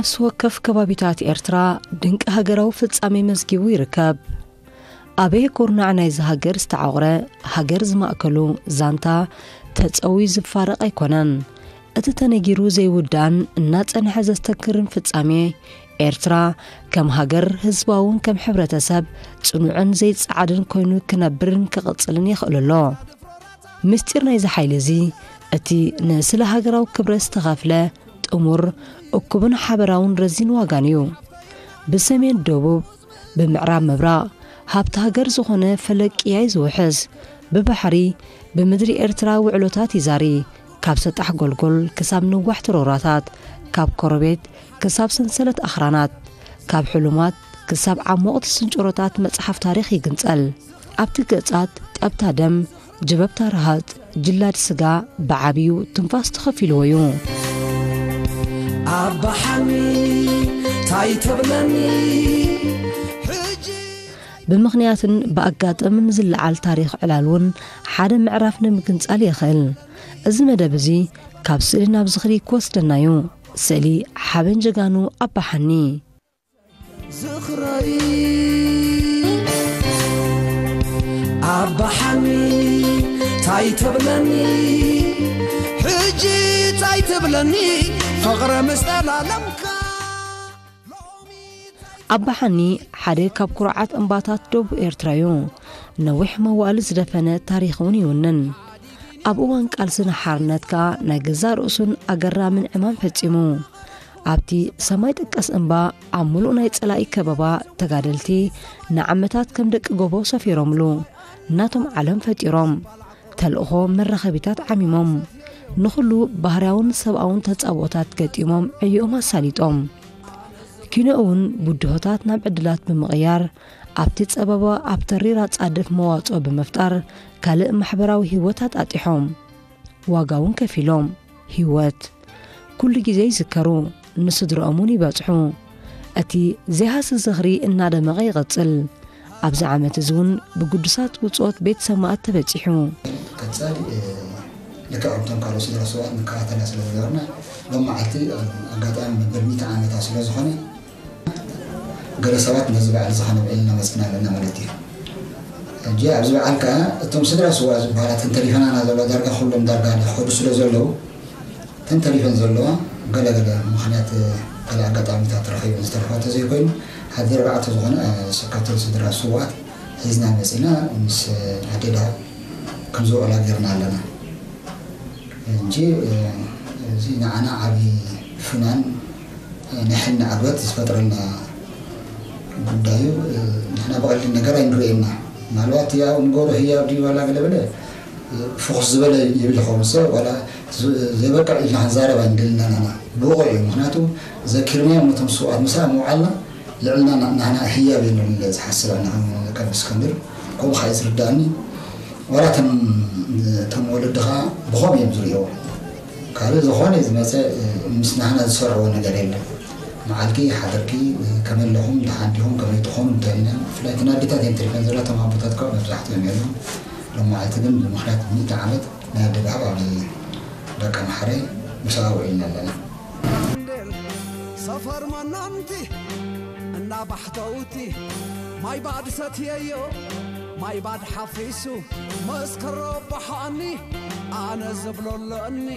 ነፍሲ ወከፍ ከባቢታት ኤርትራ ድንቂ ሃገራዊ ፍጻሜ መዝጊቡ ይርከብ። ኣበየ ኩርናዕ ናይዚ ሃገር ዝተዓቑረ፣ ሃገር ዝማእከሉ ዛንታ ተጸውዩ ዝፋረቕ ኣይኮነን። እቲ ተነጊሩ ዘይውዳእን እናጸንሐ ዘስተክርን ፍጻሜ፣ ኤርትራ ከም ሃገር፣ ህዝባውን ከም ሕብረተሰብ ጽኑዕን ዘይጸዓድን ኮይኑ ክነብርን ክቕጽልን የኽእሎ ኣሎ። ምስጢር ናይዚ ሓይሊ እዚ፣ እቲ ንስለ ሃገራዊ ክብረት ዝተኸፍለ ጥሙር፣ እኩብን ሓበራውን ረዚን ዋጋን እዩ። ብሰሜን ደቡብ፣ ብምዕራብ ምብራቕ፣ ሃብቲ ሃገር ዝኾነ ፈለግ ቅያይ ዝውሕዝ፣ ብባሕሪ፣ ብምድሪ ኤርትራ ውዕሎታት ይዛሪ፣ ካብ ሰጣሕ ጎልጎል ክሳብ ነዋሕቲ ሮራታት፣ ካብ ኮረቤት ክሳብ ሰንሰለት ኣኽራናት፣ ካብ ሕሉማት ክሳብ ዓሞቕቲ ስንጭሮታት መጽሓፍ ታሪኽ ይግንጸል። ኣብቲ ገጻት ጠብታ ደም፣ ጅበብታ ረሃጽ፣ ጅላድ ስጋ ብዓብዩ ትንፋስ ተኸፊልዎ እዩ። ኣባሓኒ ታይ ተብለኒ ሕጂ? ብምኽንያትን ብኣጋጠምን ዝለዓል ታሪኽ ዕላል እውን ሓደ ምዕራፍ ንምግንጻል የኽእል። እዚ መደብ እዚ ካብ ስእሊ ናብ ዝኽሪ ክወስደና እዩ። ስእሊ ሓበን ጀጋኑ ኣባሓኒ። ዝኽረይ ኣባሓኒ ታይ ተብለኒ ሕጂ ታይ ተብለኒ ፍቕረ ምስ ጠላለምካ ኣባሓኒ ሓደ ካብ ኩርዓት እምባታት ደቡብ ኤርትራ እዩ። ነዊሕ መዋእል ዝደፈነ ታሪኽ እውን ይውንን። ኣብ እዋን ቃልሲ ንሓርነት ከኣ ናይ ገዛእ ርእሱን ኣገራምን ዕማም ፈጺሙ። ኣብቲ ሰማይ ጠቀስ እምባ ኣብ ምሉእ ናይ ጸላኢ ከበባ ተጋደልቲ ንዓመታት ከም ደቂ ጎቦ ሰፊሮምሉ። ናቶም ዓለም ፈጢሮም። ተልእኾ መራኸቢታት ዓሚሞም። ንኹሉ ባህርያውን ሰብኣውን ተጻብኦታት ገጢሞም ዕዮኦም ኣሳሊጦም። ኪኖ እውን ብድሆታት ናብ ዕድላት ብምቕያር ኣብቲ ጸበባ ኣብ ተሪር ኣጻድፍ መዋጽኦ ብምፍጣር ካልእ ማሕበራዊ ህይወት ኣጣጢሖም። ዋጋ እውን ከፊሎም። ህይወት ኩሉ ግዜ ይዝከሩ፣ ንስድርኦም እውን ይበጽሑ። እቲ ዘይሃሲ ዝኽሪ እናደመቐ ይቕጽል። ኣብዚ ዓመት እዚ እውን ብግዱሳት ውጽኦት ቤት ሰማእት ተበጺሑ። ቀጻሊ ልክዕ ከምቶም ካልኦት ስድራ ስውኣት ንከታተላ ስለ ዝነበርና ሎም መዓልቲ ኣጋጣሚ መበል ሚእቲ ዓመታ ስለ ዝኾነ ገለ ሰባት ነዚ በዓል እዚ ከነብዕል እናመፅና ኣለና ማለት እዩ። ሕጂ ኣብዚ በዓል ከዓ እቶም ስድራ ስውኣት ዝበሃላ ተንተሪፈናና ዘሎ ዳርጋ ኩሎም ዳርጋ ሊኸዱ ስለ ዘለዉ ተንተሪፈን ዘለዋ ገለገለ ምኽንያት ካልእ ኣጋጣሚታት ረኺበን ዝተረፋ ተዘይኮይኑ ሓዲ ኣርባዕተ ዝኾነ ካብተን ስድራ ስውኣት ሒዝና መፂና ምስ ኣዴዳ ከም ዝበላ ጌርና ኣለና። እንጂ እዚ ንዓና ዓብዪ ፍናን ናይ ሕልና ዕግበት ዝፈጥረልና ጉዳዩ። ንሕና ብቐሊል ነገር ኣይንርእየና። ምናልባት ያው ንገሩ ህያብ ድዩ ዋላ ገለ በለ ፍኹስ ዝበለ ይብል ይኸውን ሰብ ዋላ ዘይበቅዕ ኢልና ክንዛረብ ኣይንደልና ንሕና ብቑዕ እዩ። ምክንያቱ ዘኪርናዮም ነቶም ስውኣት ምሳእ ምውዓልና ልዕልና ናህና ህያብ የለን ኢለ ዝሓስብ ኣነ ከም ቀቢ እስክንድር ከምኡ ከዓ እዩ ዝርዳእኒ። ዋላ እቶም እቶም ወለድኻ ብኸም እዮም ዝርእዎ። ካልእ ዝኾነ ዝመፀ ምስ ናህና ዝሰርዕዎ ነገር የለን። መዓልኪ ሓደርኪ ከመይ ኣለኹም ደሓን ዲኹም ከመይ ትኾኑ እንታይ ኢና ብፍላይ እተን ኣዴታት እየን ተሪፈን ዘላ እቶም ኣቦታት ከዓ መብዛሕትኦም የለን። ሎም መዓልቲ ግን ብምክንያት ሚእቲ ዓመት ናይ ኣደ ደሃብ ኣብ ደቀ ማሕረ ምሳኣ ውዒልና ኣለና። ሰፈር መናንቲ እና ባሕተውቲ ማይ ባድ ሰትየዮ ማይ ባድ ሓፊሱ መስከሮ ባሓኒ ኣነ ዝብሎ ኣለኒ።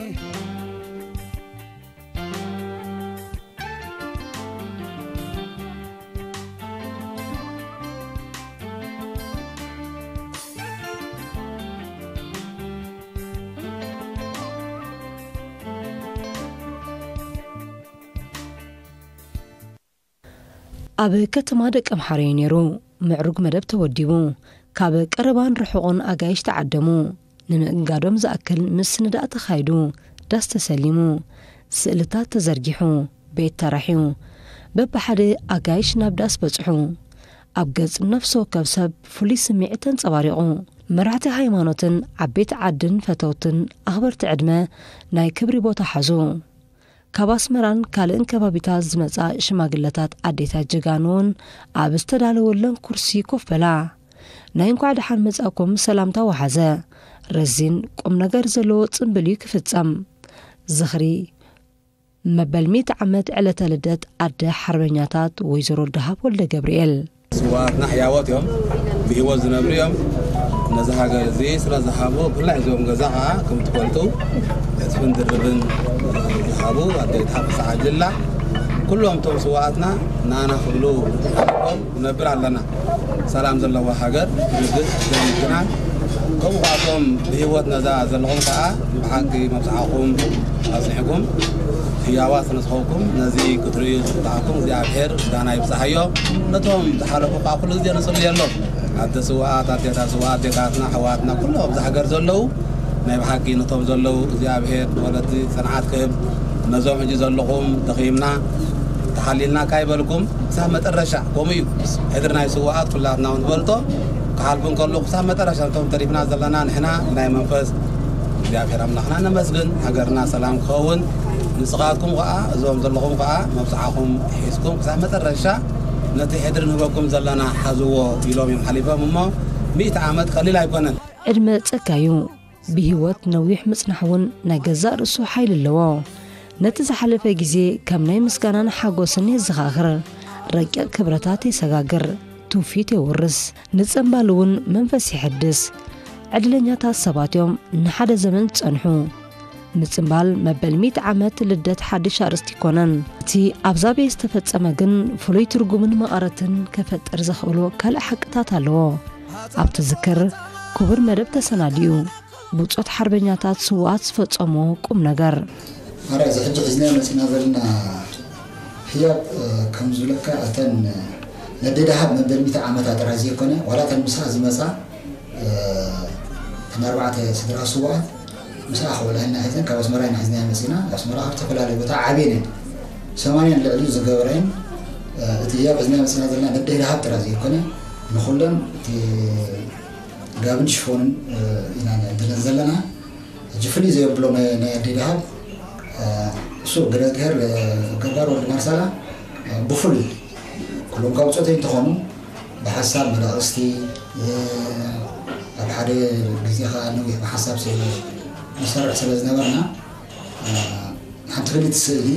ኣብ ከተማ ደቀምሓረ እዩ ነይሩ። ምዕሩግ መደብ ተወዲቡ። ካብ ቀረባን ርሑቕን ኣጋይሽ ተዓደሙ። ንምእንጋዶም ዝኣክል ምስንዳእ ተኻይዱ። ዳስ ተሰሊሙ። ስእልታት ተዘርጊሑ። ቤት ተራሕዩ። በብሓደ ኣጋይሽ ናብ ዳስ በጽሑ። ኣብ ገጽ ነፍሲ ወከፍ ሰብ ፍሉይ ስምዒት ተንጸባሪቑ። መራሕቲ ሃይማኖትን ዓበይቲ ዓድን ፈተውትን ኣኽበርቲ ዕድመ ናይ ክብሪ ቦታ ሓዙ። ካብ ኣስመራን ካልእን ከባቢታት ዝመጻ ሽማግለታት ኣዴታት ጀጋኑ እውን ኣብ ዝተዳለወለን ኩርሲ ኮፍ በላ። ናይ እንኳዕ ደሓን መጻእኩም ሰላምታ ወሓዘ። ረዚን ቁም ነገር ዘለዎ ጽምብል እዩ ክፍጸም። ዝኽሪ መበል ሚእቲ ዓመት ዕለተ ልደት ኣደ ሓርበኛታት ወይዘሮ ደሃብ ወልደ ገብርኤል። ስውኣትና ሕያዎት እዮም፣ ብህይወት ዝነብሩ እዮም። ነዚ ሃገር እዚ ስለ ዝሃቡ፣ ብፍላይ እዚኦም ገዛ ከዓ ከም ትፈልጡ ዕፅፍን ድርብን ዝሃቡ ኣዴታት ፍስሓ ጅላ፣ ኩሎም እቶም ስውኣትና ንኣና ክብሉ ሓሊፎም ንነብር ኣለና። ሰላም ዘለዋ ሃገር ርግእ ዘምክና። ከምኡ ከዓ እቶም ብህይወት ነዛ ዘለኹም ከዓ ብሓቂ መብፅዓኹም ኣፅኒዕኩም ህያዋት ስለ ዝኾንኩም ነዚ ክትርእዩ ዝበቃዕኩም እግዚኣብሔር ምስጋና ይብፅሓዮ። ነቶም ዝሓለፉ ከዓ ኩሉ ግዜ ንፅልየሎም። ኣደ ስውኣት፣ ኣዴታት ስውኣት፣ ኣዴታትና፣ ኣሕዋትና ኩሎም ኣብዚ ሃገር ዘለዉ ናይ ብሓቂ ነቶም ዘለዉ እግዚኣብሔር ወለዲ ፅንዓት ክህብ፣ ነዞም ሕጂ ዘለኹም ደኺምና ተሓሊልና ካይበልኩም ክሳብ መጠረሻ ከምኡ እዩ። ሕድሪ ናይ ስውኣት ኩላትና እውን ንፈልጦ ክሓልፉ እንከለዉ ክሳብ መጠረሻ ነቶም ተሪፍና ዘለና ንሕና ናይ መንፈስ እግዚኣብሔር ኣምላኽና ነመስግን። ሃገርና ሰላም ክኸውን ንስኻትኩም ከዓ እዞም ዘለኹም ከዓ መብፅዓኹም ሒዝኩም ክሳብ መጠረሻ ነቲ ሕድሪ ንህበኩም ዘለና ሓዝዎ ኢሎም እዮም ሓሊፎም እሞ ሚእቲ ዓመት ቀሊል ኣይኮነን። ዕድመ ጸጋ እዩ። ብህይወት ነዊሕ ምጽናሕ እውን ናይ ገዛእ ርእሱ ሓይሊ ኣለዎ። ነቲ ዝሓለፈ ግዜ ከም ናይ ምስጋናን ሓጎስን የዘኻኽር፣ ረቂቕ ክብረታት የሰጋግር፣ ትውፊት የውርስ፣ ንጽምባል እውን መንፈስ የሐድስ። ዕድለኛታት ሰባት እዮም ንሓደ ዘመን ዝጸንሑ። ምጽምባል መበል ሚእቲ ዓመት ልደት ሓድሽ ኣርእስቲ ኣይኮነን። እቲ ኣብዛ ቤት ዝተፈጸመ ግን ፍሉይ ትርጉምን መቐረትን ከፈጥር ዘኽእሎ ካልእ ሓቅታት ኣለዎ። ኣብ ትዝክር ክቡር መደብ ተሰናዲኡ። ብጾት ሓርበኛታት ስውኣት ዝፈጸሞ ቁም ነገር። ኣረ፣ እዚ ሕጂ ሒዝና መጺና ዘለና ህያብ፣ እ፣ ከም ዝብለካ፣ እተን፣ እ፣ ነደይ ደሃብ መበል ሚእቲ ዓመታ ጥራይ ዘይኮነ፣ ዋላ እተን ምስኣ ዝመጻ፣ እ፣ እተን ኣርባዕተ ስድራ ስውኣት ምስኣ ክበልዐና ሒዘን ካብ ኣስመራ ኢና ሒዝና መጺና። ኣስመራ ካብ ዝተፈላለዩ ቦታ ዓብየን እየን። ሰማንያን ልዕሊ ዝገበራ እየን። እ፣ እቲ ህያብ ሒዝና መጺና ዘለና ነደይ ደሃብ ጥራይ ዘይኮነ፣ ንኹለን እቲ ጋብን ሽፎንን፣ እ፣ ኢና ንዕድለን ዘለና። ሕጂ ፍልይ ዘየብሎ ናይ፣ ናይ ኣደይ ደሃብ፣ እ፣ እሱ ገረዝግሄር፣ እ፣ ገባር ወዲ ማርሳላ፣ እ፣ ብፍሉይ ኩሎም ካብ ብጾተይ እንተኾኑ ብሓሳብ መዳቕስቲ፣ እ፣ ኣብ ሓደ ግዜ ኸዓ ነዊሕ ብሓሳብ ስለ ንሰርሕ ስለ ዝነበርና፣ እ፣ ሓንቲ ፍልይቲ ስእሊ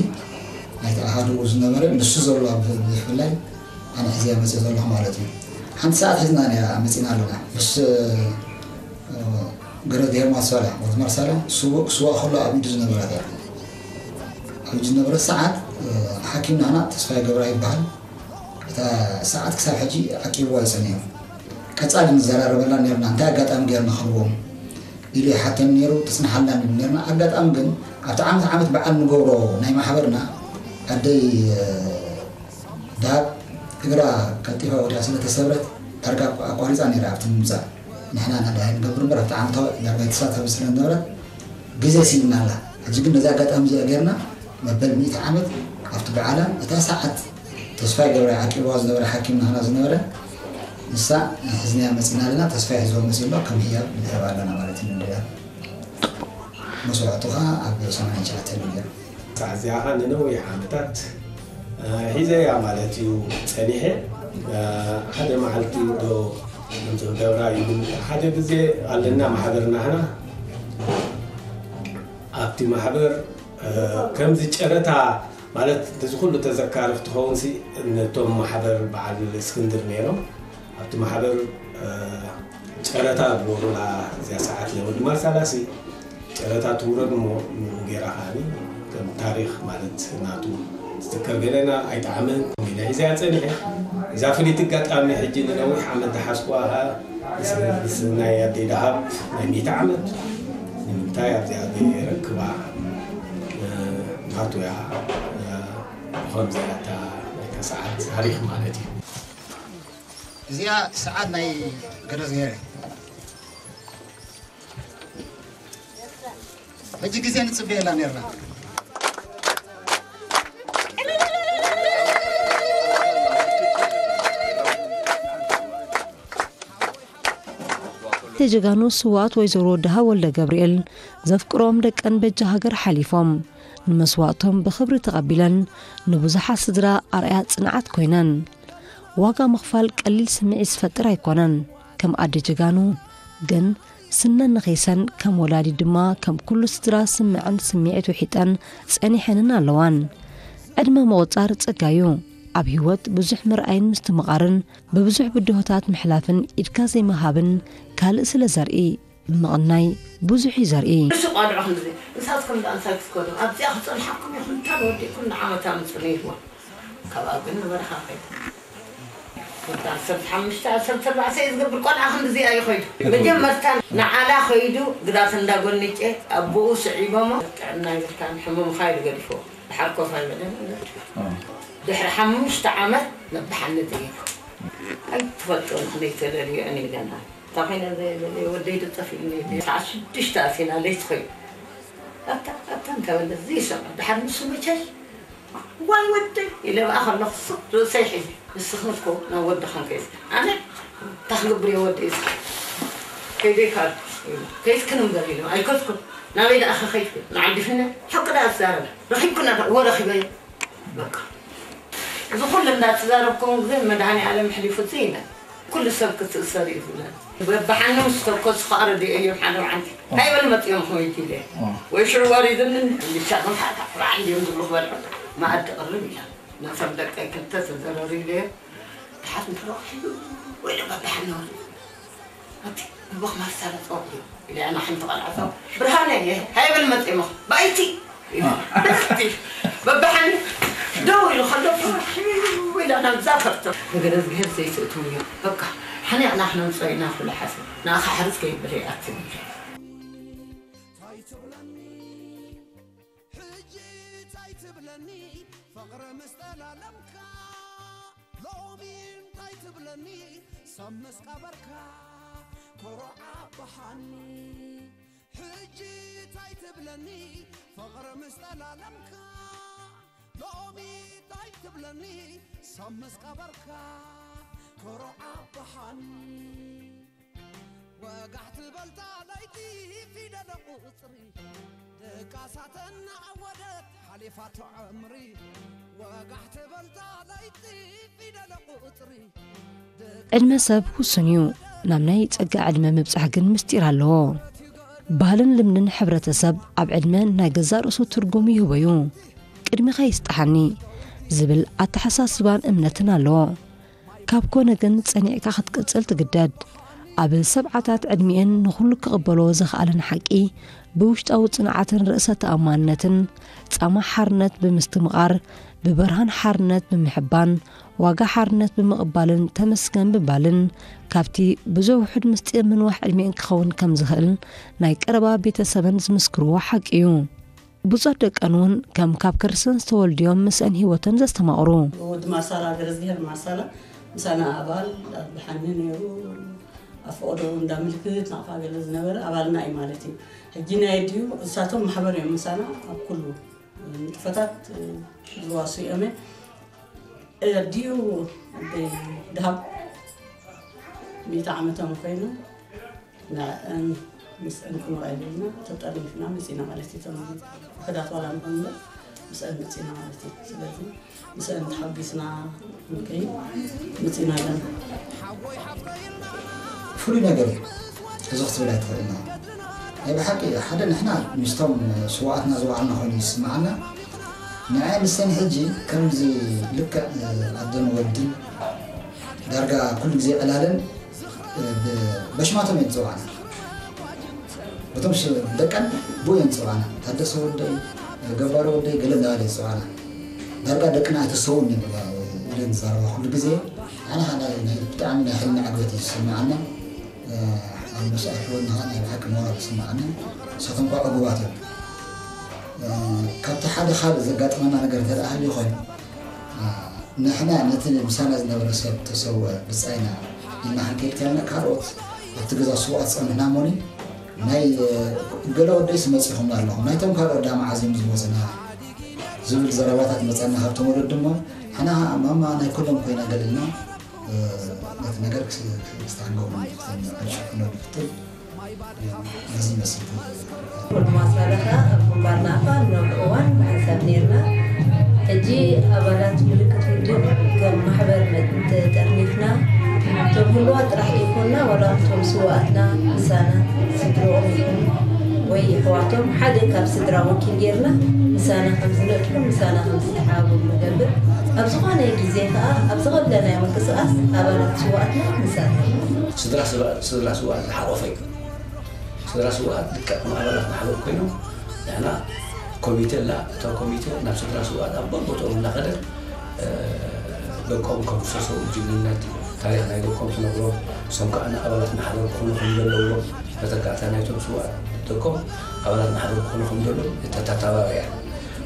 ናይቲ ኣሃዱ ዝነበረ ንሱ ዘሎ ብ-፣ ብፍላይ ኣነ ሒዘያ መፅእ ዘለኹ ማለት እዩ። ሓንቲ ሰዓት ሒዝና ኢና መፂና ኣለና። ምስ፣ እ፣ ገረዝግሄር ማርሳላ፣ ወዲ ማርሳላ፣ ስውእ ክስዋእ ከሎ ኣብ ኢዱ ዝነበረት እያ። ኣብ ኢዱ ዝነበረት ሰዓት፣ እ፣ ሓኪም ናህና ተስፋይ ገብራ ይበሃል። እታ ሰዓት ክሳብ ሕጂ ዓቂብዋ እዩ ጸኒሑ። ቀጻሊ ንዘራረበላ ነርና፣ እንታይ ኣጋጣሚ ገይርና ክብልዎም ኢሉ ይሓተኒ ነይሩ፣ ትጽንሓልና ንብል ነርና። ኣጋጣሚ ግን ኣብቲ ዓመት ዓመት በዓል ንገብሮ ናይ ማሕበርና ኣደይ፣ እ፣ ደሃብ እግራ ቀልጢፋ ወዲያ ስለ ተሰብረት ዳርጋ ኣቋሪጻ ነይራ ኣብቲ ምምጻእ። ንሕና ናዳ ኣይንገብር እምበር ኣብቲ ዓመታዊ ዳርጋ ይተሳተፍ ስለ ዝነበረት ግዜ ሲብና ኣላ። ሕጂ ግን ነዚ ኣጋጣሚ እዚኣ ጌርና መበል ሚእቲ ዓመት ኣብቲ በዓላ እታ ሰዓት ተስፋይ ገብረ ዓቂብዋ ዝነበረ ሓኪም ናህና ዝነበረ ንሳ ሒዝናያ መጺና ኣለና። ተስፋይ ሒዝዎ መጺኡ ኣሎ። ከም ህያብ ንህብ ኣለና ማለት እዩ። ንድያ መስዋዕቱ ኸዓ ኣብ ሰማንያን ትሽዓተን እዩ። ሳዕ እዚኣ ኸዓ ንነዊሕ ዓመታት፣ እ፣ ሒዘያ ማለት እዩ ጸኒሐ። እ፣ ሓደ መዓልቲ ዶ ከምዚ ክገብራ ይብል። ሓደ ግዜ ኣለና ማሕበር ናህና። ኣብቲ ማሕበር፣ እ፣ ከምዚ ጨረታ ማለት እዚ ኩሉ ተዘካሪ ክትኸውን ሲ ነቶም ማሕበር በዓል እስክንድር ነይሮም። ኣብቲ ማሕበር፣ እ፣ ጨረታ ግበሩላ እዚኣ ሰዓት ለወዲ ማርሳላሲ ጨረታ ትውረድ እሞ ንኡ ገይራ ከዓኒ ከም ታሪኽ ማለት ናቱ ዝትከር ገለና ኣይጠዓመን ኢለ ሒዘያ ጸኒሐ። እዛ ፍልይቲ ኣጋጣሚ ሕጂ ንነዊሕ ዓመት ዝሓዝኩዋ ከኣ ምስ፣ ምስ ናይ ኣደይ ደሃብ ናይ ሚእቲ ዓመት ንምንታይ ኣብዚኣ ዘይረክባ፣ እ፣ ናቱ እያ፣ እ፣ ከምዚ እያ እታ ናይታ ሰዓት ታሪኽ ማለት እዩ። እዚኣ ሰዓት ናይ ገረዝሄር እያ። ሕጂ ግዜ ንጽበየላ ነርና። እቲ ጀጋኑ ስውኣት ወይዘሮ ደሃብ ወልደ ገብርኤል ዘፍቅሮም ደቀን በጃ ሃገር ሓሊፎም ንመስዋእቶም ብኽብሪ ተቐቢለን ንብዙሓት ስድራ ኣርኣያ ጽንዓት ኮይነን። ዋጋ ምኽፋል ቀሊል ስምዒት ዝፈጥር ኣይኮነን። ከም ኣደ ጀጋኑ ግን ስነን ነኺሰን ከም ወላዲት ድማ ከም ኩሉ ስድራ ስምዐን ስምዒት ውሒጠን ጸኒሐንን ኣለዋን። ዕድመ ምቑጻር ጸጋ እዩ። ኣብ ህይወት ብዙሕ ምርኣይን ምስትምቓርን ብብዙሕ ብድሆታት ምሕላፍን ኢድካ ዘይምሃብን ካልእ ስለ ዘርኢ ምቕናይ ብዙሕ እዩ ዘርኢ። ንሱ ቆልዑ ክንድዚ ንሳትኩም ደኣ እንታይ ክትከዱ ኣብዚኣ ክጸንሓኩም ኢኹም እንታ ወዲእኩም ንዓመት ኣምጽኡ ኢልዋ። ካብኣ ግን ንበረኻ ኸይዱ። ወዲ ዓሰርተ ሓሙሽተ ዓሰርተ ኣርባዕተ እዩ ዝገብር ቆልዓ ክንድዚኣ እዩ ኸይዱ። መጀመርታ ንዓላ ኸይዱ ግራት እንዳጎንጨ ኣቦኡ ስዒቦሞ ጥዕና ይብልካን ሕሙምኻ ኢሉ ገዲፍዎ። ድሓር ኮፍ ኣይበለን። ድሕሪ ሓሙሽተ ዓመት ነብሓኒ ጠይቁ ኣይትፈልጦን ክንደይ ተለልዮን ኢለና። እታ ኮይና ዘየለለየ ወደይ ድጠፍ ኢሉ ተዓ ሽዱሽተ ኣሲና ለይቲ ኮይኑ ኣታ ኣታ እንተበለ ዘይሰምዖ ድሓር ንሱ መቸሽ ዋይ ወደይ ኢለ ብኣ ከለኹ ሱቅ ርእሰይ ሒዘ ንስኽን እኮ ናብ ወድኽን ከይስ ኣነ እንታይ ክገብር እየ ወደይ እስኪ ከይደይ ካልኩ ኢሉ ከይስክን እምበር ኢሉ ኣይከስኩን ናበይ ደኣ ከኸይድኩ ንዓዲ ፍነ ሓቂ ደኣ ዝዛረበ ረኺብኩና ወረኺበዮ በቃ እዚ ኩሉ እንዳተዛረብኩም ግን መድሃኒ ዓለም ሕሊፉ እዚ ኢለ ኩሉ ሰብ ክትእሰር እዩ ዝብለ በብሓኒ ምስ ተኮሱ ከዓ ረዲኦ እዮም ሓደ መዓልቲ እንታይ በል መፅኦም ከመይ ኢለ ወይ ሽዑ ወሪዱኒ እንድሻ ከም ሓዳ ፍራዕ እንዲዮም ዝብሉ ክበልዑ መኣዲ ቅርብ ኢላ ነቶም ደቀይ ክልተ ተዘረሩ ኢለ ድሓት ንሕሮ ወይ በብሓኒ ወሪዱ ኣቲ ንቦኽ ማሳለ ጸጉሪ ኢለ ኣነ ሓንቲ ቆልዓ ጸጉሪ ብርሃነ ሃይበል መጺሞ ባይቲ ኢለ ብልክቲ በብሓኒ ደው ኢሉ ከሎ ኢለ ኣነ ኣብዛ ፈርቶ ነገር እግዚኣብሔር ዘይትእትው እዩ በቃ ሓኒቕና ክነምጾ ኢና ኩሉ ሓሰብ ንኣኻ ሕርስ ከይብል ይኣትን ኢለ ሕጂ እንታይ ትብለኒ ፍቕሪ ምስ ጠላለምካ ሎሚ እንታይ ትብለኒ ሰብ ምስ ቀበርካ ኮሮዓ ብሃኒ ሕጂ እንታይ ትብለኒ ፍቕሪ ምስ ጠላለምካ ሎሚ እንታይ ትብለኒ ሰብ ምስ ቀበርካ ኮሮዓ ብሃኒ ወጋሕ ትበልታ ለይቲ ፊደለ ቁፅሪ ደቃሳተና ዓወደት ሓሊፋቶ ዕምሪ ወጋሕ ትበልታ ለይቲ ፊደለ ቁፅሪ ዕድመ ሰብ ውሱን እዩ። ናብ ናይ ጸጋ ዕድመ ምብጻሕ ግን ምስጢር ኣለዎ። ባህልን ልምድን ሕብረተሰብ ኣብ ዕድመ ናይ ገዛእ ርእሱ ትርጉም ይህቦ እዩ። ቅድሚኻ ይስጥሓኒ ዝብል ኣተሓሳስባን እምነትን ኣለዎ። ካብ ኮነ ግን ጸኒዕካ ክትቅጽል ትግደድ። ኣብ ሰብዓታት ዕድሚኤን ንኹሉ ክቕበሎ ዝኸኣለን ሓቂ ብውሽጣዊ ጽንዓትን ርእሰ ተኣማንነትን ጻማ ሓርነት ብምስትምቓር ብብርሃን ሓርነት ብምሕባን ዋጋ ሓርነት ብምቕባልን ተመስገን ብምባልን ካብቲ ብዘውሑድ ምስጢር ምንዋሕ ዕድሚኤን ክኸውን ከም ዝኽእል ናይ ቀረባ ቤተሰበን ዝምስክርዎ ሓቂ እዩ። ብጾት ደቀን እውን ከም ካብ ክርስቲያን ዝተወልድዮም ምስአን ህይወተን ዘስተማቕሩ። ወዲ ማሳላ ገረዝግሄር ማሳላ ምሳና ኣባል ብሓኒ ነይሩ ኣብ ፈቐዶ እንዳ ምልክት ናቕፋ ገለ ዝነበረ ኣባልና እዩ ማለት እዩ። ሕጂ ናይ ድዩ እሳቶም ማሕበር እዮም ምሳና ኣብ ኩሉ ንጥፈታት ዝዋሱ እዮም። ድዩ ኣደይ ድሃብ ሚእቲ ዓመቶም ኮይኑ ንዕን ምስዕን ክንውዕል ኢልና ተጠርኒፍና መፂና ማለት እዩ። እቶም ውሕዳት ዋላ ንኾን እምበር ምስዕን መፂና ማለት እዩ። ስለዚ ምስዕን ተሓጒስና ንከይ መፂና ኣለና። ፍሉይ ነገር እዩ። እዚ ክትብል ኣይትኽእልና። ናይ ብሓቂ ሓደ ንሕና ምስቶም ስዋኣትና ዝወዓልና ኮይኑ ይስምዓና። ንዓይ ንሰን ሕጂ ከምዚ ልክዕ ኣደን ወድን ዳርጋ ኩሉ ግዜ ዕላለን በሽማቶም እየን ዝፅውዓና። በቶም ደቀን ብኡ እየን ዝፅውዓና። ታደሰ ወደይ፣ ገባሪ ወደይ ገለ እንዳበለ እየን ዝፅውዓና። ዳርጋ ደቅና ኣይተሰውን ኢለን ዝዛረባ ኩሉ ግዜ። ኣነ ብጣዕሚ ናይ ሕልና ዕግበት እዩ ዝስምዓና። ኣብ መስኣሕወና ናይ ብሓቂ ሞራል ዝስምዓኒ ንሳቶም ኳ ዕጉባት እዮም። ካብቲ ሓደ ካልእ ዘጋጠመና ነገር እንተ ደኣ ሃልዩ ኮይኑ ንሕና ነቲ ምሳና ዝነበረ ሰብ ተሰወ ብጻይና ኢልና ክንከይድ ከለና ካልኦት ኣብቲ ገዛ ስውኣት ጸንሕና እሞኒ ናይ ገለ ወደይስ መጺኹምና ኣለኹም ናይቶም ካልኦት ዳ መዓዝ እዮም ዝመጹና ዝብል ዘረባታት መጸና ካብቶም ወለዲ እሞ ንሕና ማማ ናይ ኩሎም ኮይና ገለልና ነቲ ነገር ክስተሓጎ ክንሽፍኖ ንፍትን ነዚ ይመስል። ኩሉ ማሳለኻ ኣብ ግንባርና እኳ ንነብዑ እዋን ብሓንሳብ ነርና። ሕጂ ኣባላት ምልክት ውድብ ከም ማሕበር ተጠርኒፍና እቶም ህልዋት ጥራሕ ዘይኮንና ዋላ እቶም ስውኣትና ምሳና ስድርኦም ይኹኑ ወይ የሕዋቶም ሓደ ካብ ስድራ ወኪል ጌርና ምሳና ከም ዝነጥፉ ምሳና ከም ዝተሓባበሩ ንገብር። ኣብ ዝኾነ ግዜ ከኣ ኣብ ዝቐለናዮ ምንቅስቓስ ኣባላት ስውኣትና ንሳተፍ። ስድራ ስውኣት ዝሓቖፈ እዩ። ስድራ ስውኣት ልክዕ ከም ኣባላት ማሕበር ኮይኖም ንሕና ኮሚቴ ኣላ። እታ ኮሚቴ ናብ ስድራ ስውኣት ኣብ ቦቦትኦም እናኸደት ደቆም ከም ዝሰሰው ጅግንነት ታሪኽ ናይ ደቆም ትነግሮም። እሶም ከዓ ንኣባላት ማሕበር ክኾኑ ከም ዘለዎም መተካእታ ናይቶም ስውኣት ደቆም ኣባላት ማሕበር ክኾኑ ከም ዘለዎም ተተባብዕ እያ።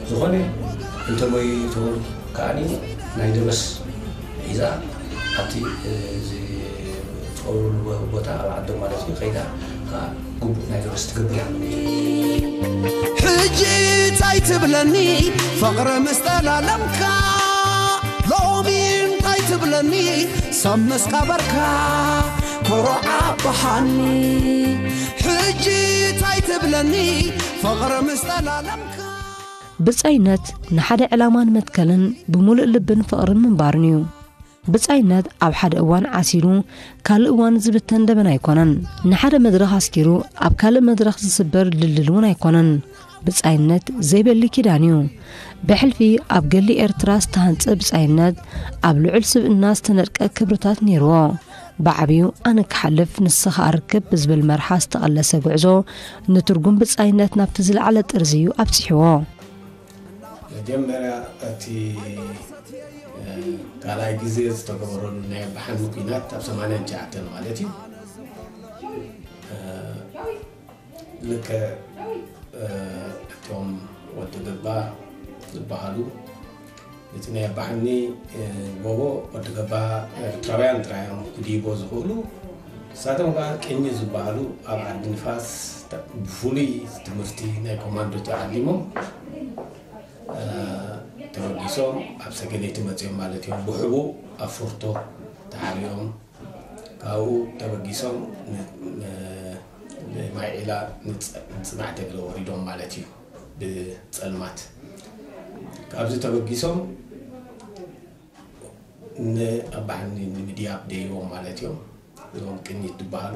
ዝኾነ እንተሞይቶም ከዓኒ ናይ ደበስ ሒዛ ኣብቲ ዝፀውርሉ ቦታ ኣብ ዓዶም ማለት እዩ ከይዳ ግቡእ ናይ ደበስ ትገብር እያ። ሕጂ እንታይ ትብለኒ ፍቕሪ ምስ ጠላለምካ ሎሚ እንታይ ትብለኒ ሰብ ምስ ቀበርካ ኮሮዓ ኣባሃኒ ሕጂ እንታይ ትብለኒ ፍቕሪ ምስ ጠላለምካ ብጻይነት ንሓደ ዕላማን መትከልን ብምሉእ ልብን ፍቕርን ምንባርን እዩ። ብጻይነት ኣብ ሓደ እዋን ዓሲሉ ካልእ እዋን ዝብተን ደበና ኣይኮነን። ንሓደ መድረኽ ኣስኪሩ ኣብ ካልእ መድረኽ ዝስበር ድልድል እውን ኣይኮነን። ብጻይነት ዘይበሊ ኪዳን እዩ። ብሕልፊ ኣብ ገድሊ ኤርትራ ዝተሃንጸ ብጻይነት ኣብ ልዑል ስብእና ዝተነድቀ ክብርታት ነይርዎ። ብዓብዩ ኣነ ክሓልፍ ንስኻ ኣርክብ ብዝብል መርሓ ዝተቐለሰ ጉዕዞ ንትርጉም ብጻይነት ናብቲ ዝለዓለ ጥርዚ እዩ ኣብጺሕዎ። መጀመርያ እቲ ካልኣይ ግዜ ዝተገበረሉ ናይ ኣባሓኒ ኲናት ኣብ ሰማንያን ትሽዓተን ማለት እዩ። ልክዕ እቶም ወዲ ገባ ዝበሃሉ እቲ ናይ ኣባሓኒ ጎቦ ወዲ ገባ ኤርትራውያን ጥራይ እዮም ክድይቦ ዝኽእሉ። ንሳቶም ከዓ ቅኝ ዝበሃሉ ኣብ ዓዲ ንፋስ ብፍሉይ ትምህርቲ ናይ ኮማንዶ ተዓሊሞም ተበጊሶም ኣብ ሰገነይቲ መፅኦም ማለት እዮም። ብሕቡእ ኣብ ፎርቶ ተሓቢኦም ካብኡ ተበጊሶም ንማይ ዒላ ንፅናዕ ተግለ ወሪዶም ማለት እዩ ብፀልማት። ካብዚ ተበጊሶም ንኣባሕኒ ንምድያብ ደይቦም ማለት እዮም። እዞም ቅኒት ዝበሃሉ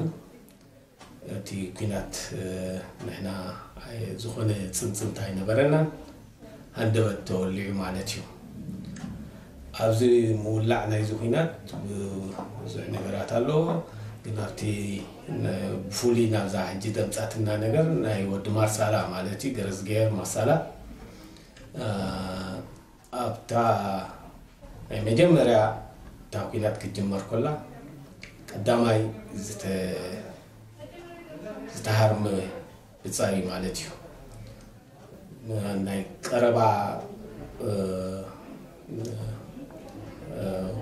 እቲ ኲናት ንሕና ዝኾነ ፅንፅንታ ኣይነበረናን። ሃንደበት ተወሊዑ ማለት እዩ። ኣብዚ ምውላዕ ናይዚ ኲናት ብዙሕ ነገራት ኣለዎ። ግን ኣብቲ ብፍሉይ ናብዛ ሕጂ ዘምፃትና ነገር ናይ ወዲ ማርሳላ ማለት እዩ ገረዝግሄር ማርሳላ ኣብታ ናይ መጀመርያ እታ ኲናት ክትጅመር ከላ ቀዳማይ ዝተሃርመ ብጻይ ማለት እዩ። ናይ ቀረባ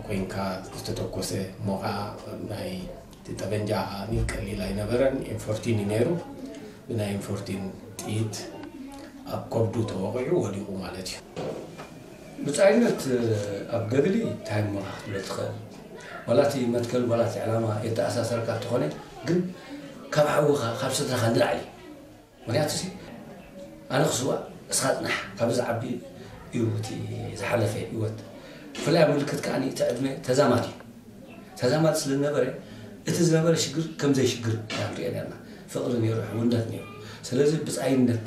ኮይንካ ዝተተኮሰ እሞ ከዓ ናይ እቲ ጠበንጃ ከዓኒ ቀሊል ኣይነበረን። ኤም ፎርቲን እዩ ነይሩ። ብናይ ኤም ፎርቲን ጥይት ኣብ ከብዱ ተወቒዑ ወዲቑ ማለት እዩ። ብጻይነት ኣብ ገድሊ እንታይ እሞ ክትብሎ ትኽእል? ዋላ እቲ መትከል ዋላ እቲ ዕላማ የተኣሳሰረካ እንተኾነ ግን ካብ ሓውኻ ካብ ስድራኻ ንላዕሊ ምክንያቱ ሲ ኣነ ክስዋእ እስኻ ጽናሕ ካብ ዝዓቢ እዩ እቲ ዝሓለፈ ህይወት ብፍላይ ኣብ ምልክት ከዓኒ እቲ ዕድመ ተዛማድ እዩ ተዛማድ ስለ ዝነበረ እቲ ዝነበረ ሽግር ከም ዘይሽግር ኢና ንሪኦ ነርና ፍቕሪ ነይሩ ሕውነት ነይሩ ስለዚ ብጻይነት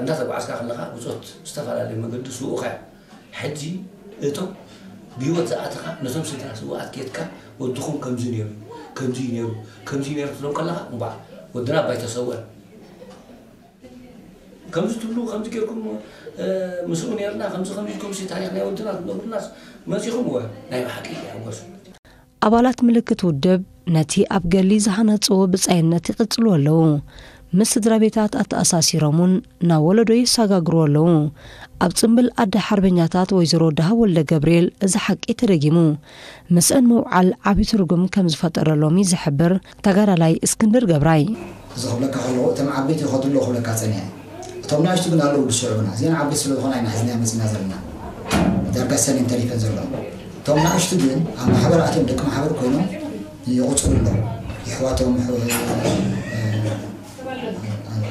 እንዳተጓዓዝካ ከለኻ ብጾት ዝተፈላለየ መገዲ ስውእኻ እዮም ሕጂ እቶም ብህይወት ዝኣተኻ ነቶም ስድራ ስውኣት ኬድካ ወድኹም ከምዚ ነይሩ ከምዚ ነይሩ ከምዚ ነይሩ ክትብሎም ከለኻ እምበኣር ወድና ኣባይ ተሰውአ ከምዚ ትብሉ ከምዚ ጌርኩም ምስኡ ኔርና ከምዚ ከምዚ ኢልኩም ሲ ታሪኽ ናይ ወድና ትነግሩናስ መጺኹም እወ ናይ ብሓቂ ይሕጎሱ ኣባላት ምልክት ውድብ ነቲ ኣብ ገሊ ዝሃነጽዎ ብጻይነት ይቕጽልዎ ኣለዉ። ምስ ስድራ ቤታት ኣተኣሳሲሮም እውን ናብ ወለዶ የሰጋግርዎ ኣለዉ። ኣብ ጽምብል ኣደ ሓርበኛታት ወይዘሮ ደሃብ ወልደገብርኤል እዚ ሓቂ ተደጊሙ። ምስአን ምውዓል ዓቢ ትርጉም ከም ዝፈጠረሎም እዩ ዝሕብር ተጋዳላይ እስክንድር ገብራይ። እዚ ክብለካ ከለኹ እቶም ዓበይቲ ይኸዱ ኣለዉ ክብለካ ጸኒሐ። እቶም ንኣሽቱ ግን ኣለዉ ዝስዕቡና። እዚአን ዓበይቲ ስለ ዝኾና ኢና ሒዝናየን መጺእና ዘለና። ዳርጋ ሰሌን ተሪፈን ዘለዋ። እቶም ንኣሽቱ ግን ኣብ ማሕበር ኣትዮም ደቂ ማሕበር ኮይኖም ይቕጽሉ ኣለዉ። የሕዋቶም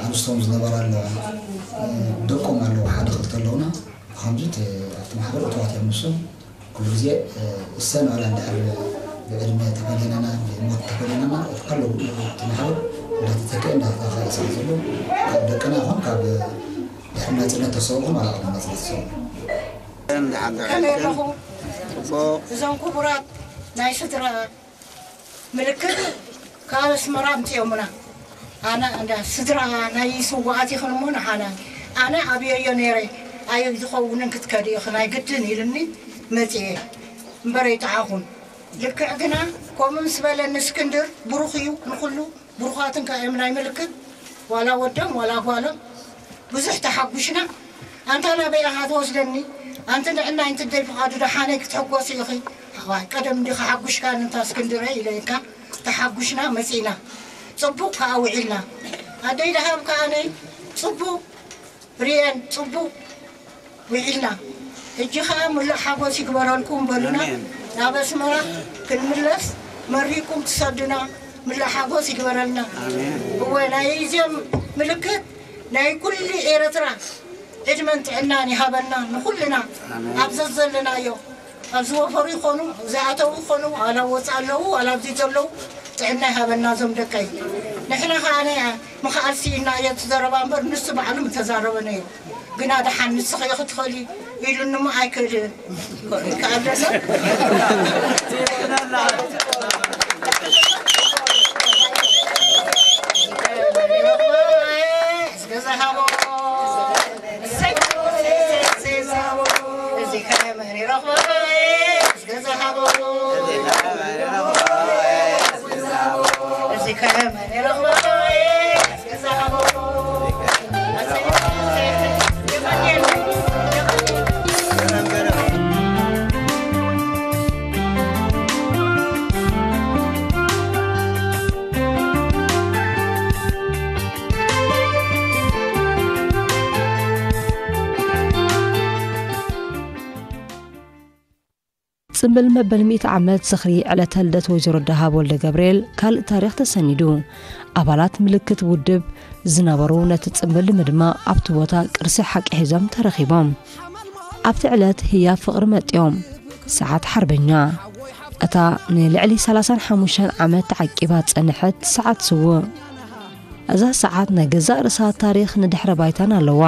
ኣርስቶም ዝነበራ ኣለዋ። ደቆም ኣለዉ ሓደ ክልተ ኣለዉና። ብኸምዚ ኣብቲ ማሕበር እትዋት እዮም ንሶም። ኩሉ ግዜ እሰን ዋላ እንድሕር ብዕድመ ተፈለናና ብሞት ተፈለናና ከለዉ እቲ መሓውር እንዳተተክአ እንዳተተኻእየ ስለ ዘሎ ካብ ደቅና ይኹን ካብ ድሕሪ ናፅነት ተሰውኡ ማለት ናፅነት ተሰውኡ ከመይ ኣለኹ? እዞም ክቡራት ናይ ስድራ ምልክት ካብ ኣስመራ ኣምፅኦምና። ኣነ እንዳ ስድራ ናይ ስዋኣት ይኽን እሞ ንሓና ኣነ ኣብዮዮ ነይረ። ኣየ ዝኸውንን ክትከዲ ኢኽን ኣይግድን ኢልኒ መፅኤ እምበር ኣይጠዓኹን። ልክዕ ግና ከምኡ ምስ በለኒ እስክንድር ብሩኽ እዩ ንኹሉ ብሩኻትን ከ እዮም ናይ ምልክት ዋላ ወዶም ዋላ ጓሎም ብዙሕ ተሓጉሽና። ኣንታ ናበይ ኢኻ ትወስደኒ ኣንቲ ንዕናይ እንትደይ ፍቓዱ ደሓነይ ክትሕጎሲ ኢኺ። ኣዋይ ቀደም እንዲኻ ሓጉሽካኒ እንታ እስክንድረይ ኢለካ ተሓጉሽና መጺና። ጽቡቕ ከኣ ውዒልና። ኣደይ ደሃብ ከኣነይ ጽቡቕ ርኤን ጽቡቕ ውዒልና። ሕጂ ኸኣ ሙሉእ ሓጎስ ይግበረልኩም በሉና። ናብ ኣስመራ ክንምለስ መሪኩም ትሰዱና ሙሉእ ሓጎስ ይግበረልና። እወ ናይ እዚኦም ምልክት ናይ ኩሉ ኤርትራ ዕድመን ጥዕናን ይሃበና ንኹልና ኣብ ዘዘለናዮ ኣብ ዝወፈሩ ይኾኑ ዝኣተዉ ይኾኑ ዋላ ወፃእ ኣለዉ ዋላ ኣብዚ ዘለዉ ጥዕና ይሃበና እዞም ደቀይ። ንሕና ከዓ ናይ ምኽኣል ስኢና እየ እቲ ዘረባ እምበር ንሱ ባዕሉ ምተዛረበ ነይሩ። ግና ደሓን ንስኺ ኢኺ ትኽእሊ ኢሉኒ እሞ ኣይክእልን። ይከኣል ዘሎ። እስከ ዝሃቦ። እሰይ፣ እሰይ፣ እሰይ፣ እሰይ። እዚ ከመን ይረኽቦ? እስከ ዝሃቦ። እዚ ከመን ይረኽቦ? እስከ ዝሃቦ። እሰይ፣ እሰይ፣ እሰይ። ጽምብል መበል ሚእቲ ዓመት ዝኽሪ ዕለተ ልደት ወይዘሮ ደሃብ ወልደገብርኤል ካልእ ታሪኽ ተሰኒዱ። ኣባላት ምልክት ውድብ ዝነበሩ ነቲ ጽምብል ንምድማቕ ኣብቲ ቦታ ቅርሲ ሓቂ ሒዞም ተረኺቦም። ኣብቲ ዕለት ህያብ ፍቕሪ መጥዮም። ሰዓት ሓርበኛ። እታ ንልዕሊ ሰላሳን ሓሙሽተን ዓመት ተዓቂባ ዝጸንሐት ሰዓት ስውእ። እዛ ሰዓት ናይ ገዛእ ርእሳ ታሪኽ ንድሕረ ባይታን ኣለዋ።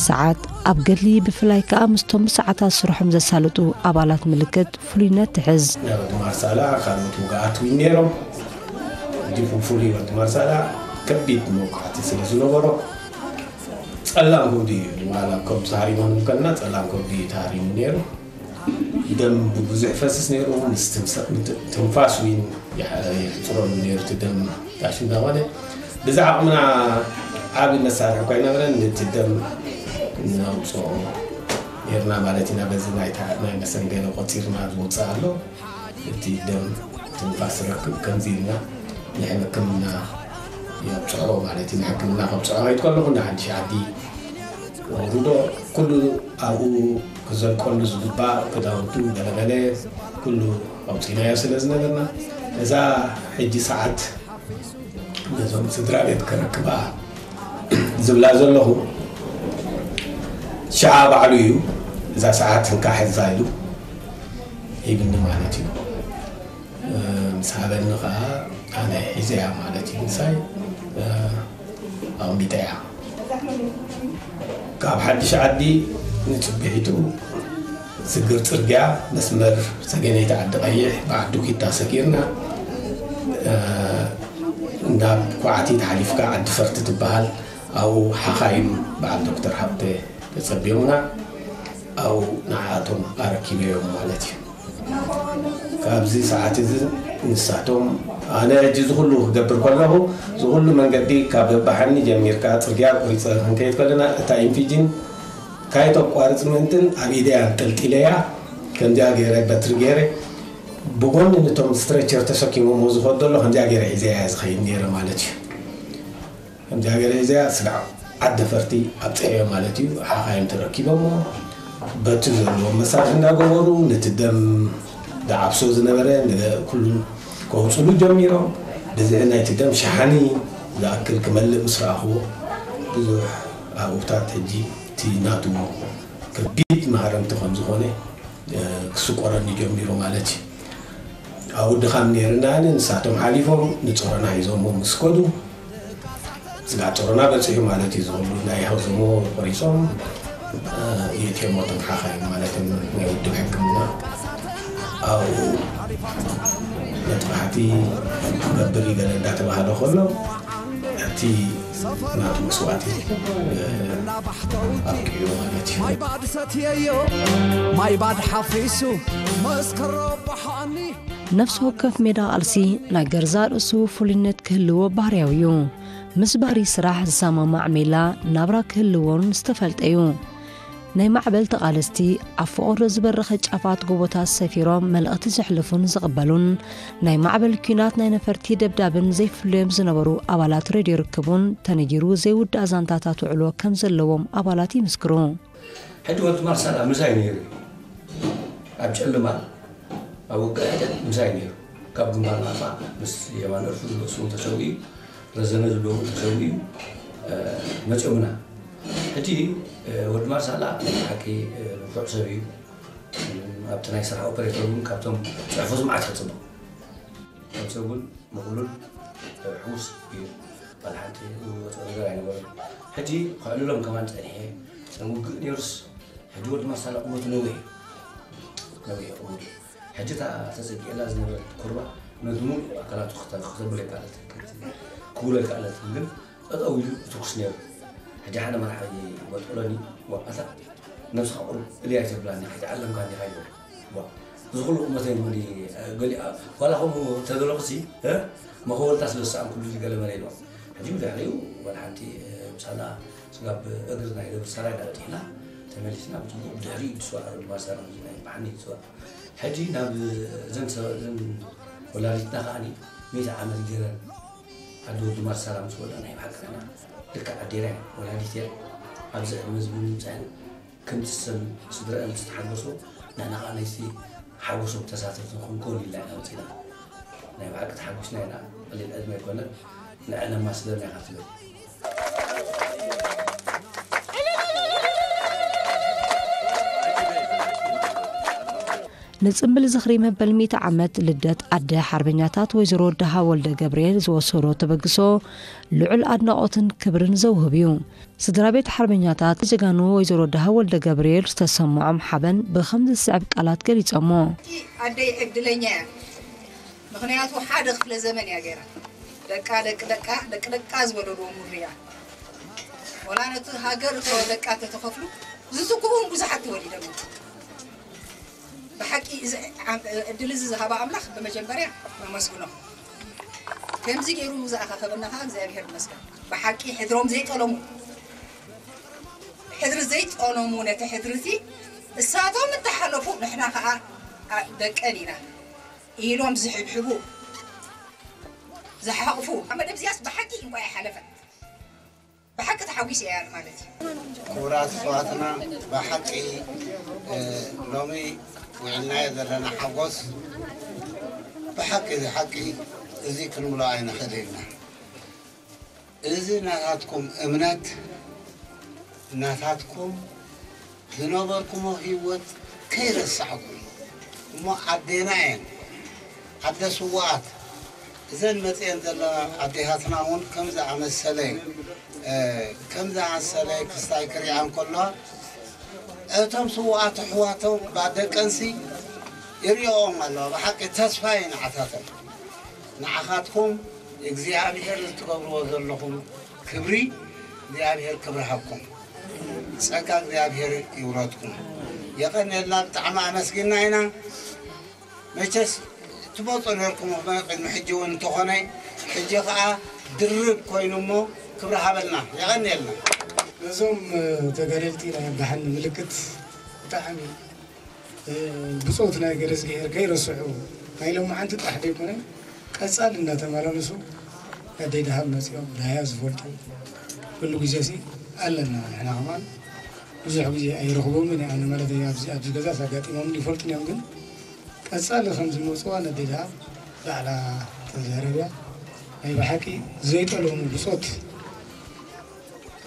ሰዓት ኣብ ገድሊ ብፍላይ ከኣ ምስቶም ብሰዓታት ስርሖም ዘሳልጡ ኣባላት ምልክት ፍሉይነት ትሕዝ። ናይ ወዲ ማርሳላ ካልኦት ውግኣት እውን ነይሮም። እንዲኹም ፍሉይ ወዲ ማርሳላ ከቢድ መውቃዕቲ ስለ ዝነበሮ ጸላም ከብዲ እዩ ዋላ ከብዲ ተሃሪሞም ከለና ጸላም ከብዲ እዩ ተሃሪሙ ነይሩ። ደም ብብዙሕ ይፈስስ ነይሩ። ምስ ትንፋስ እውን ይሕፅረሉ ነይሩ እቲ ደም ዳሽ እንዳኾነ ብዚ ዓቕምና ዓብዪ መሳርሒ እኳ ኣይነበረን። ነቲ ደም ነውፅኦ ነይርና ማለት ኢና። በዚ ናይ መሰንገለ ቆፂርና ዝወፅእ ኣሎ። እቲ ደም ትንፋስ ዝረክብ ከምዚ ኢልና ንሕክምና የብፅሖ ማለት እዩ። ንሕክምና ከብፅሖ ከይድ ከለኹ ንሓድሽ ዓዲ ወርዶ ኩሉ ኣብኡ ክዘልቀሉ ዝግባእ ክዳውንቱ ገለገለ ኩሉ ኣውፂናዮ ስለ ዝነበርና እዛ ሕጂ ሰዓት ነዞም ስድራ ቤት ከረክባ ዝብላ ዘለኹ ሽዓ ባዕሉ እዩ። እዛ ሰዓት እንካ ሕዛ ኢሉ ሂብኒ ማለት እዩ። ምስ ሃበኒ ከዓ ኣነ ሒዘያ ማለት እዩ። ምሳይ ኣቕሚጠያ። ካብ ሓድሽ ዓዲ ንፅብሒቱ ስግር ፅርግያ መስመር ሰገነይቲ ዓዲ ቀይሕ በዓል ዱኪታ ሰጊርና ናብ ኳዕቲት ሓሊፍካ ዓዲ ፈርቲ ትበሃል ኣብኡ ሓኻይም በዓል ዶክተር ሃብተ ተፀቢዮምና ኣብኡ ንዓኣቶም ኣረኪበዮም ማለት እዩ። ካብዚ ሰዓት እዚ ንሳቶም ኣነ ሕጂ ዝኹሉ ክገብር ከለኹ ዝኹሉ መንገዲ ካብ በባሓኒ ጀሚርካ ፅርግያ ቆሪፀ ክንከይድ ከለና እታ ኢንፊጅን ካይተቋርፅ ምእንትን ኣብ ኢደያ ኣንጠልጢለያ ከምዚኣ ገይረ በትሪ ገይረ ብጎኒ ነቶም ስትሬቸር ተሰኪሞሞ ዝኸዱ ዘሎ ከምዚኣ ገይረ ሒዘያ ዝኸይድ ነይረ ማለት እዩ። ከምዚ ሃገረ እዚኣ ስጋዕ ዓዲ ፈርቲ ኣብፅሐዮ ማለት እዩ። ሓኻይም ተረኪቦሞ በቲ ዘለዎም መሳርሒ እንዳገበሩ ነቲ ደም ዝዓብሶ ዝነበረ ኩሉ ከውፅሉ ጀሚሮም። ብዝሒ ናይቲ ደም ሸሓኒ ዝኣክል ክመልእ ምስ ረኣኽዎ ብዙሕ ኣብኡታት ሕጂ እቲ ናቱ ከቢድ ማህረምቲ ከም ዝኾነ ክስቆረኒ ጀሚሩ ማለት እዩ። ኣብኡ ድኻም ነይርና፣ ንሳቶም ሓሊፎም ንጾሮና ሒዞሞ ምስ ከዱ፣ ስጋዕ ጾሮና በጺሑ ማለት እዩ። ዝኽሉ ናይ ሃውዞሞ ቆሪጾም፣ እ፣ የእትዮሞ እቶም ሓኻይም ማለት እዮም፣ ናይ ውድብ ሕክምና። ኣብኡ መጥባሕቲ ገብር እዩ ገለ እንዳተባሃለ ከሎ፣ እቲ ናቱ መስዋእቲ፣ እ፣ ኣብቂዑ ማለት እዩ። ማይ ባድ ሰትየዮ ማይ ባድ ሓፊሱ መስከሮ ባሓኒ ነፍሲ ወከፍ ሜዳ ቃልሲ ናይ ገርዛ ርእሱ ፍሉይነት ክህልዎ ባህርያዊ እዩ። ምስ ባህሪ ስራሕ ዝሰማማዕ ሜላ ናብራ ክህልዎን ዝተፈልጠ እዩ። ናይ ማዕበል ተቓለስቲ ኣብ ፈቐዶ ዝበረኸ ጫፋት ጎቦታት ሰፊሮም መልእኽቲ ዘሕልፉን ዝቕበሉን፣ ናይ ማዕበል ኲናት ናይ ነፈርቲ ደብዳብን ዘይፍለዮም ዝነበሩ ኣባላት ሬድዮ ርክቡን ተነጊሩ ዘይውዳእ ዛንታታት ውዕሎ ከም ዘለዎም ኣባላት ይምስክሩ። ሕጂ ወዲ ማርሳላ ምሳይ ነይሩ እዩ። ኣብ ጨለማ ኣብ ውግእ ሕደት ምሳይ ነይሩ። ካብ ግንባር ናፋ ምስ የማነ እርፉ ዝበስሙ ተሰዊኡ፣ ረዘነ ዝበሉ ተሰዊኡ፣ እ፣ መፅኦምና። ሕጂ፣ እ፣ ወዲ ማርሳላ ናይ ብሓቂ፣ እ፣ ንፉዕ ሰብ እዩ። ኣብቲ ናይ ስራሕ ኦፐሬተር እውን ካብቶም ፅሑፉ ዝመዓት ክፅብቕ። ከም ሰብ እውን ምቕሉል፣ እ፣ ሕውስ እዩ። ባል ሓንቲ ዝወፅኦ ነገር ኣይነበረን። ሕጂ ከዕልሎም ከማን ፀኒሐ። ውግእ ነይሩስ ሕጂ ወዲ ማርሳላ ቁመቱ ነዊሕ እዩ። ነዊሕ ቁመቱ። ሕጂ እታ ተፀጊዕላ ዝነበረት ኩርባ ነቲ ሙሉእ ኣካላቱ ክተ-፣ ክተብል ኣይከኣለትን። ክውሎ ኣይከኣለትን። ግን ጠጠው ኢሉ ይትኩስ ነይሩ። ሕጂ ሓደ መራሒ ይበጥለኒ፣ "ዋ፣ ኣታ ነብስኻ ቁሩብ እልያ ኣይተብላኒ፣ ከይተዓለምካ እንዲኻ?" ኢሉ። ዋ፣ እዚ ኩሉ ቁመተይ እሞ ድየ፣ ገሊኣ፣ ዋላ ከምኡ እንተደለኹሲ፣ እ? መኸወልታ ስለ ዝሰኣንኩሉ ገለ መለ ኢሉ። ሕጂ ብድሕሪኡ ዋላ ሓንቲ፣ እ፣ ምሳና ስጋብ እግሪ ናይ ደብር ሰራይ እንዳበጢሕና ተመሊስና ብፅቡቕ ብድሕሪኡ ድስዋ ድማ ሰራዊት ናይ ብሓኒ ድስዋ። ሕጂ ናብ እዘን ሰ-፣ እዘን ወላዲትና ከዓኒ ሚእቲ ዓመት ገይረን ዓዲ ወዲ ማርሳላ ምስ ወዳ ናይ ብሓቂ ንሕና ልክዕ ኣዴና እየን ወላዲት እየን። ኣብዚ ዕድመ እዚ ብምምፅኣን ከምቲ ሰን ስድረአን ዝተሓጎሱ ንሕና ከዓ ናይቲ ሓጎሶም ተሳተፍቲ ንኽንኮን ኢልና ኢና ወፂና። ናይ ብሓቂ ተሓጒስና ኢና። ቀሊል ዕድመ ኣይኮነን። ንዐ ነማስለና ኢኻ ትብል። ንጽምብል ዝኽሪ መበል ሚእቲ ዓመት ልደት ኣደ ሓርበኛታት ወይዘሮ ደሃ ወልደ ገብርኤል ዝወሰዶ ተበግሶ ልዑል ኣድናቖትን ክብርን ዘውህብ እዩ። ስድራ ቤት ሓርበኛታት ጀጋኑ ወይዘሮ ደሃ ወልደ ገብርኤል ዝተሰምዖም ሓበን ብኸምዚ ዝስዕብ ቃላት ገሊጾሞ። ኣደይ ዕድለኛ እያ። ምኽንያቱ ሓደ ክፍለ ዘመን እያ ገይራ። ደቃ ደቂ ደቃ ደቂ ደቃ ዝበለልዎ ምድሪ እያ። ወላ ነቲ ሃገር እቶ ደቃ ተተኸፍሉ ዝትክኡ እውን ብዙሓት ተወሊዶም እዮም። ብሓቂ እዚ ዓም-፣ ዕድል እዚ ዝሃባ ኣምላኽ ብመጀመርያ ነመስግኖ። ከምዚ ገይሩ ዝኣኻኸበና ከዓ እግዚኣብሔር ይመስገን። ብሓቂ ሕድሮም ዘይጠለሙ፣ ሕድሪ ዘይጠለሙ ነቲ ሕድሪ እዚ እሳቶም እንተሓለፉ ንሕና ከዓ ኣ-፣ ደቀን ኢና ኢሎም ዝሕብሕቡ፣ ዝሓቕፉ። ኣብ መደብ እዚኣስ ብሓቂ እንቋ ኣይሓለፈን። ብሓቂ ተሓጒሰ እየ ኣነ ማለት እዩ። ክቡራት ኣሕዋትና ብሓቂ፣ እ፣ ሎሚ ውዒልናዮ ዘለና ሓጎስ ብሓቂ እዚ ሓቂ እዚ ክንብሎ ኣይንኽእል ኢና። እዚ ናታትኩም እምነት ናታትኩም ዝነበርኩሞ ህይወት ከይረሳዕኩም እሞ ኣዴና እየን ኣደ ስውኣት እዘን መፅኤን ዘለዋ ኣዴታትና እውን ከም ዝኣመሰለ እ፣ ከም ዝኣመሰለ ክስታይ ክሪኣ እንከለዋ እቶም ስውኣት ኣሕዋቶም ባደቀንሲ ይሪኦም ኣለዋ ብሓቂ ተስፋ እዩ ንዓታቶም ንዓኻትኩም እግዚኣብሔር ዝትገብርዎ ዘለኹም ክብሪ እግዚኣብሔር ክብሪ ሃብኩም ጸጋ እግዚኣብሔር ይውረድኩም የቐንየልና ብጣዕሚ ኣመስጊንና ኢና መቸስ ትመፁ ነርኩም ቅድሚ ሕጂ እውን እንተኾነ ሕጂ ከዓ ድርብ ኮይኑ እሞ ክብሪ ሃበልና የቐንየልና ነዞም ተጋደልቲ ናይ ኣባሓን ምልክት ብጣዕሚ ብፆት ናይ ገረዝግሄር ከይረስዑ ናይ ሎማዓንቲ ጥራሕ ዘይኮነ ቀፃል እናተመላለሱ ኣደይ ደሃብ መፂኦም ዳያ ዝፈልጡ ኩሉ ግዜ ሲ ኣለና ንሕና ከማን ብዙሕ ግዜ ኣይረኽቦምን ኣነ ማለት ኣብዚ ኣብዚ ገዛስ ኣጋጢሞምን ይፈልጡን እዮም ግን ቀፃሊ ከም ዝመፅዋ ኣደይ ደሃብ ባዕላ ተዛረብያ ናይ ብሓቂ ዘይጠለሙ ብፆት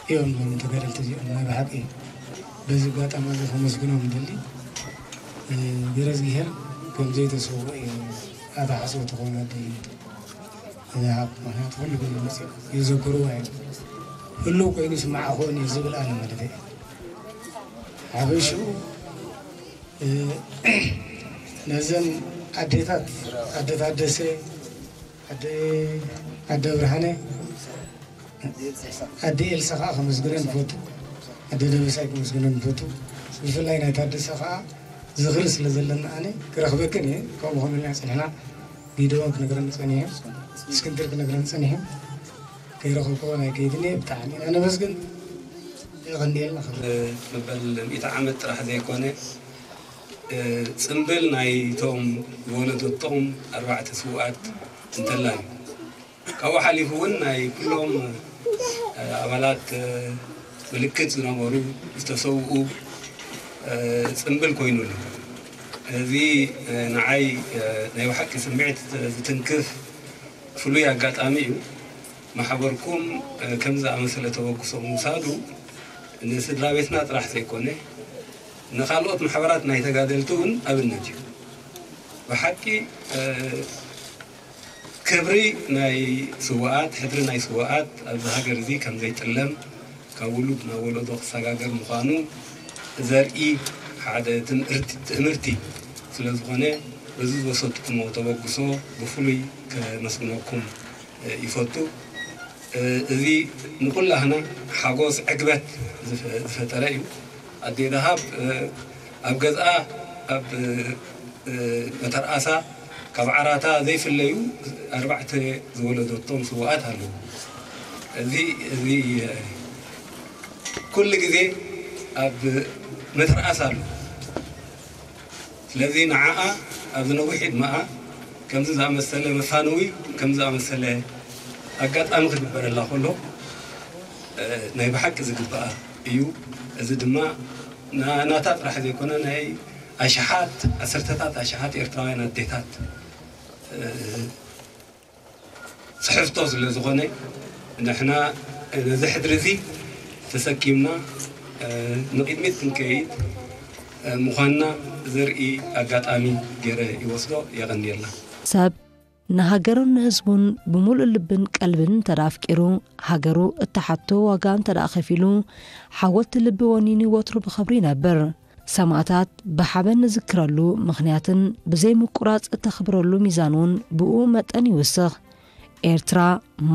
እዮም ዞም ተጋደልቲ እዚኦም ናይ ብሓቂ በዚ ኣጋጣሚ እዚ ከመስግኖም ይደሊ ገረዝግሄር ከም ዘይተሰውኦ እዩ ኣተሓስቦ ተኾነ ይሃብ። ምክንያቱ ኩሉ ኮይኑ መፅኡ ይዘክርዎ እዮም። ህሉው ኮይኑ ይስምዓኹም እዩ ዝብል ኣነ ማለት እዩ። ሓበሹ ነዘን ኣዴታት፣ ኣደ ታደሰ፣ ኣደ ኣደ ብርሃነ፣ ኣደ ኤልሳ ከዓ ከመስግነን ንፈቱ። ኣደ ደበሳይ ከመስግነን ንፈቱ። ብፍላይ ናይ ታደሰ ከዓ ዝኽሪ ስለ ዘለና ኣነ ክረኽበክን እየ። ከምኡ ከመልና ፅንሕና፣ ጊደዎን ክነግረን ፀኒሐ፣ እስክንድር ክነግረን ፀኒሐ፣ ከይረኸብክዎ ናይ ከይድኒ። ብጣዕሚ ኢና ነመስግን። የቐንየልና። ክብሪ መበል ሚእቲ ዓመት ጥራሕ ዘይኮነ፣ ጽምብል ናይቶም ዝወለደቶም ኣርባዕተ ስውኣት እንተላ እዩ። ካብኡ ሓሊፉ እውን ናይ ኩሎም ኣባላት ምልክት ዝነበሩ ዝተሰውኡ ጽምብል ኮይኑ ኣሎ። እዚ ንዓይ ናይ ብሓቂ ስምዒት ዝትንክፍ ፍሉይ ኣጋጣሚ እዩ። ማሕበርኩም ከምዚ ዝኣመሰለ ተበግሶ ምውሳዱ ንስድራ ቤትና ጥራሕ ዘይኮነ፣ ንኻልኦት ማሕበራት ናይ ተጋደልቲ እውን ኣብነት እዩ። ብሓቂ ክብሪ ናይ ስውኣት፣ ሕድሪ ናይ ስውኣት ኣብዚ ሃገር እዚ ከም ዘይጥለም፣ ካብ ውሉድ ናብ ወለዶ ክሰጋገር ምዃኑ ዘርኢ ሓደ ትምህርቲ፣ ትምህርቲ ስለ ዝኾነ፣ በዚ ዝወሰድኩሞ ተበግሶ ብፍሉይ ከመስግነኩም ይፈቱ። እዚ ንኩላህና ሓጎስ፣ ዕግበት ዝፈ-፣ ዝፈጠረ እዩ። ኣዴ ደሃብ ኣብ ገዝኣ፣ ኣብ መተርኣሳ፣ ካብ ዓራታ ዘይፍለዩ ኣርባዕተ ዝወለደቶም ስውኣት ኣለዉ። እዚ፣ እዚ ኩሉ ግዜ ኣብ መተርኣሳ ኣሎ። ስለዚ ንዓኣ ኣብዚ ነዊሕ ዕድመኣ ከምዚ ዝኣመሰለ መፋነዊ፣ ከምዚ ዝኣመሰለ ኣጋጣሚ ክግበረላ ከሎ፣ እ፣ ናይ ብሓቂ ዝግብኣ እዩ። እዚ ድማ ና-፣ ናታ ጥራሕ ዘይኮነ፣ ናይ ኣሽሓት፣ ዓሰርተታት ኣሽሓት ኤርትራውያን ኣዴታት፣ እ፣ ጽሕፍቶ ስለ ዝኾነ፣ ንሕና ነዚ ሕድሪ እዚ ተሰኪምና፣ እ፣ ንቕድሚት ክንከይድ፣ እ፣ ምዃንና ዘርኢ ኣጋጣሚ ገይረ ይወስዶ። የቐንየልና። ሰብ ንሃገሩን ንህዝቡን ብምሉእ ልብን ቀልብን እንተ ደኣ ኣፍቂሩ፣ ሃገሩ እትሓቶ ዋጋ እንተ ደኣ ከፊሉ፣ ሓወልቲ ልቢ ወኒኑ ወትሩ ብኽብሪ ይነብር። ሰማእታት ብሓበን ንዝክረሉ ምኽንያትን ብዘይ ምቁራጽ እተኽብረሉ ሚዛን እውን ብኡ መጠን ይውስኽ። ኤርትራ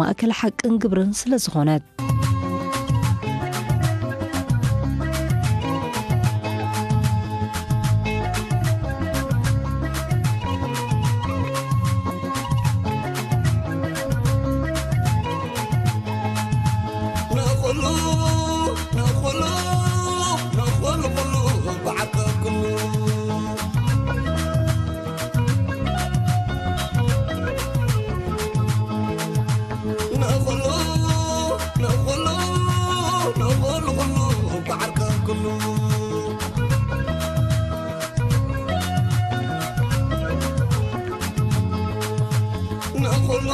ማእከል ሓቅን ግብርን ስለ ዝኾነት። ንኹሉ፣ ንኹሉ፣ ንኹሉ ኩሉ ብዓርከ ኩሉ። ንኹሉ፣ ንኹሉ፣ ንኹሉ ኩሉ ብዓርከ ኩሉ። ንኹሉ